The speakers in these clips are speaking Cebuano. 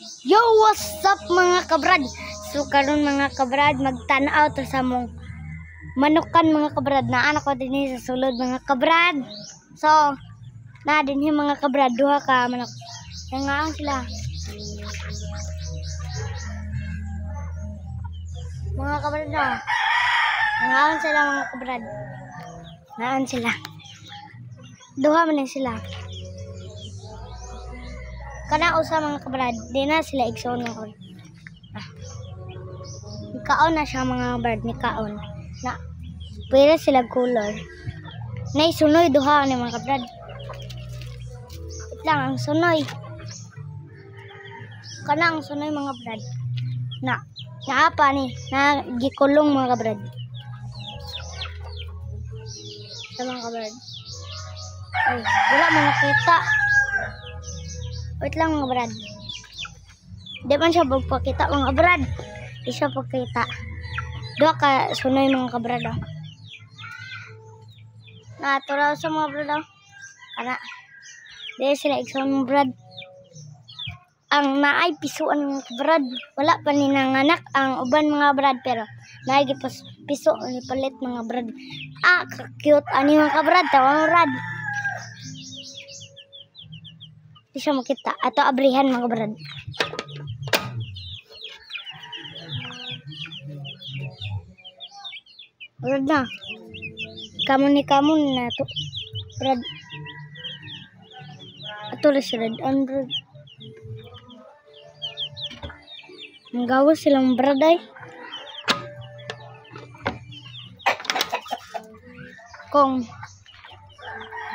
Yo, what's up, mga kabrad? So karon, mga kabrad, magtan-aw ta sa mong manukan, mga kabrad. Naa ko dinhi sa sulod, mga kabrad. So, na dinhi, mga kabrad, duha ka manok. Nangaon sila. Mga kabrad na. Nangaon sila, mga kabrad. Naan sila. Duha man sila. Kana usa, mga kabrad, di na sila igsoon, mga kabrad. Ah. Nikaon na siya, mga kabrad, nikaon. Na pwede sila color. Nay sunoy duha ni, mga kabrad. Wait lang, ang sunoy. Kana ang sunoy, mga brad. Na naapa ni na gikulong, mga kabrad. Sa mga kabrad. Ay, wala mo nakita. Wait lang, mga brad. Di man siya magpakita, mga brad. Di siya pagkita. Duha ka sunoy, mga kabrad, oh. Naturaw sa mga brad, oh. Kana. Di sila igsoon, mga brad. Ang naay pisuan, mga brad. Wala pa ni nanganak ang uban, mga brad, pero naay gipas piso ni palit, mga brad. Ah, cute ani, mga kabrad, tawa brad. Di siya makita. Ato abrihan, mga brad. Brad na. Kamon ni kamon na to. Brad. Ato ra si Red an brad. Ang gawas silang brad ay. Kung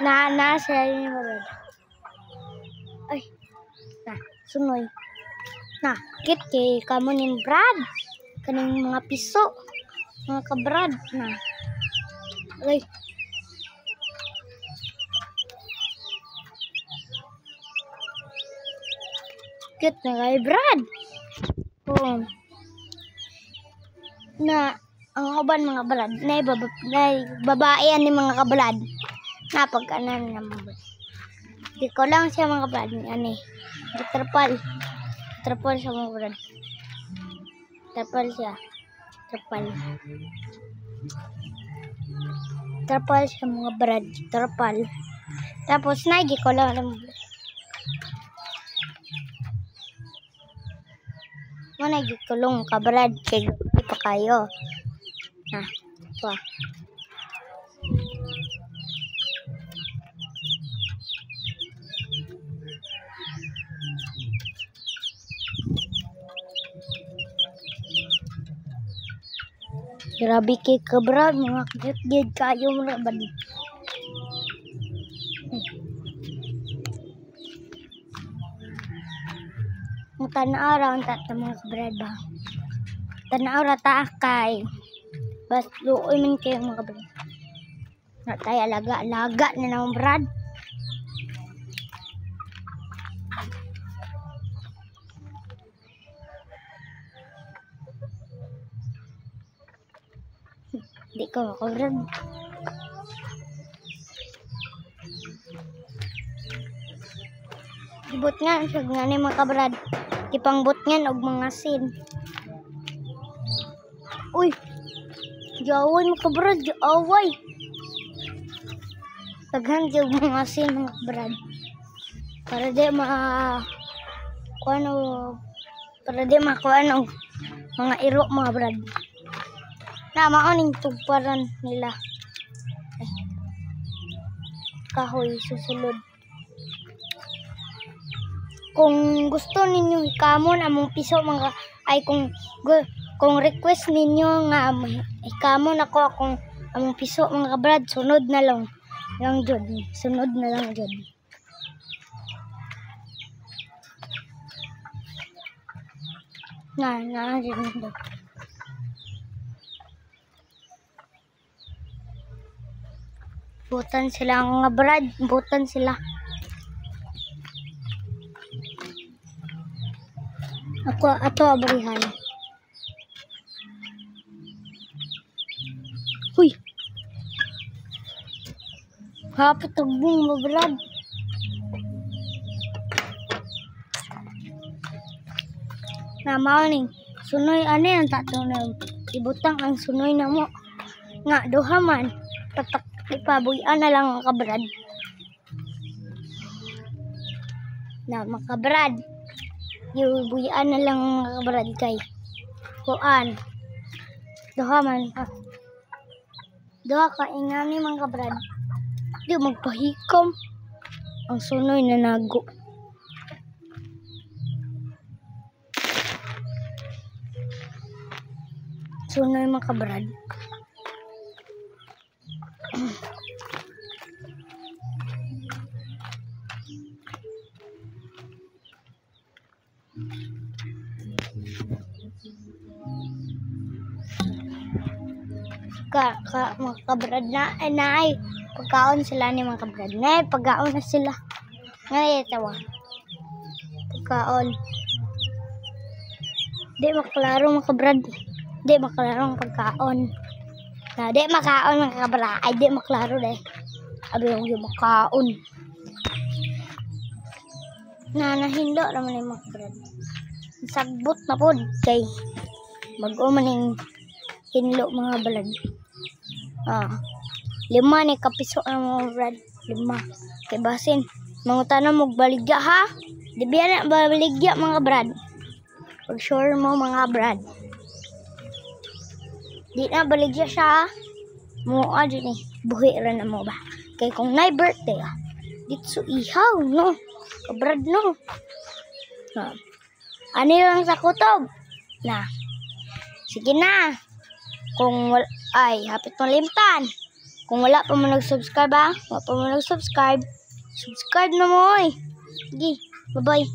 na na siya yung brad. Ay, na, sunoy. Na, cute kay kamo ning brad. Kaning mga piso. Mga kabrad na. Ay. Cute na kay brad. Oh. Na, ang uban, mga brad, na, na babae ani, mga kabrad. Na pagkanan na mga brad. Di ko lang siya, mga brad, ani. Trapal. Trapal siya, mga brad. Trapal siya. Trapal. Trapal siya, mga brad. Trapal. Tapos nagi ko lang alam. Mo nagikulong ka brad kay di pa kayo. Na, ito ah. Grabe kay kabrad, mga cute gid kayo mga brad. Ang tanaw ra unta ta, mga kabrad ba. Tanaw ra ta kay bas luoy man kayo, mga kabrad. Na tayo alaga-alaga na naman, brad. Di ko makabrad. Ibot nga siya nga ni, mga kabrad. Ipangbot nga og mga sin. Uy. Giaway, mga kabrad, giaway. Daghan gyud mga sin, mga kabrad. Para di ma kuano, para di makuan og mga iro, mga brad. Na mao ning tugparan nila. Ay. Kahoy susulod. Kung gusto ninyo hikamon among piso mga ay kung request ninyo nga hikamon ako akong among piso, mga kabrad, sunod na lang lang jud, sunod na lang jud. Na na jud na. Butan sila nga brad, butan sila. Ako ato abrihan. Huy. Hapit tagbong mo, brad. Na mao ning sunoy ani ang tato na ibutang ang sunoy na mo. Nga duha man patak ipabuy-an na lang ang kabrad. Na makabrad. Ibuy-an na lang ang kabrad kay kuan. Duha man ka. Duha ka ingani mga kabrad. Di magpahikom ang sunoy na nago. Sunoy mga kabrad. Ka, ka mga kabrad na ay naay pagkaon sila ni mga kabrad na pagkaon na sila ngay tawa pagkaon di maklaro mga kabrad, di maklaro ang pagkaon na di makaon mga kabrad ay di maklaro de abi yung makaon na nahindo naman yung mga kabrad sagbot na pod kay bag-o man ning hinlo mga balad. Lima ni kapiso ang mga brad. Lima. Kay basin. Mangutana mo baligya ha. Di biya na baligya mga brad. Pag sure mo mga brad. Di na baligya siya ha. Mua dyan eh. Buhi ra na mo ba. Kay kung nay birthday ah. Ditso ihaw no. Kabrad no. Ha. Ano lang sa kutob? Na. Sige na. Kung wala, ay, hapit mo limtan. Kung wala pa mo nag-subscribe ha, wala pa mo nag-subscribe, subscribe na mo oy. Sige, bye-bye.